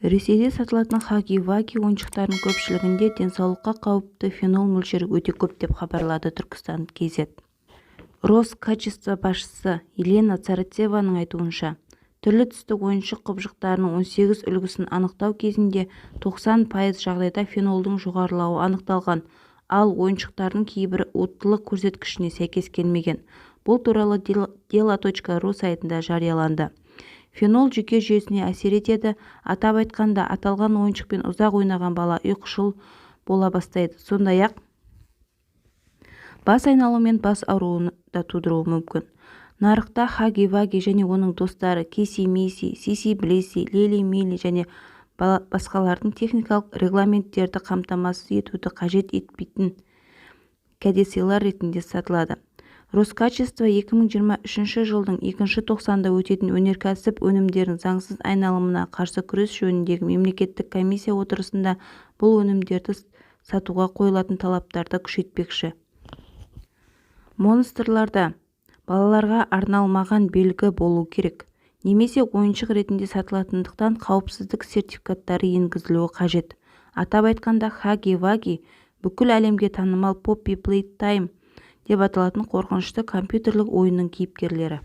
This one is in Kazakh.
Ресейде сатылатын Хагги Вагги ойыншықтарының көпшілігінде денсаулыққа қауіпті фенол мөлшері өте көп деп хабарлады Түркістан kz. Роскачество басшысы Елена Царицеваның айтуынша, түрлі-түсті ойыншық құбыжықтарының 18 үлгісін анықтау кезінде 90% жағдайда фенолдың жоғарылауы анықталған. Ал ойыншықтардың кейбірі уыттылық көрсеткішіне сәйкес келмеген. Бұл туралы Delo.ru сайтында жарияланды. Фенол жүйке жүйесіне әсер етеді. Атап айтқанда, аталған ойыншықпен ұзақ ойнаған бала ұйқышыл бола бастайды. Сондай-ақ бас айналу мен бас ауруын да тудыруы мүмкін. Нарықта Хагги Вагги және оның достары Кисси Мисси, Сисси Блисси, Лили Мили және басқалардың техникалық регламенттерді қамтамасыз етуді қажет етпейтін кәдесыйлар ретінде сатылады. Роскачество 2023 жылдың екінші тоқсанында өтетін өнеркәсіп өнімдерінің заңсыз айналымына қарсы күрес жөніндегі мемлекеттік комиссия отырысында бұл өнімдерді сатуға қойылатын талаптарды күшейтпекші. Монстрларда балаларға арналмаған белгі болуы керек немесе ойыншық ретінде сатылатындықтан қауіпсіздік сертификаттары енгізілуі қажет. Атап айтқанда, Хагги Вагги бүкіл әлемге танымал Poppy Playtime деп аталатын қорқынышты компьютерлік ойынның кейіпкерлері.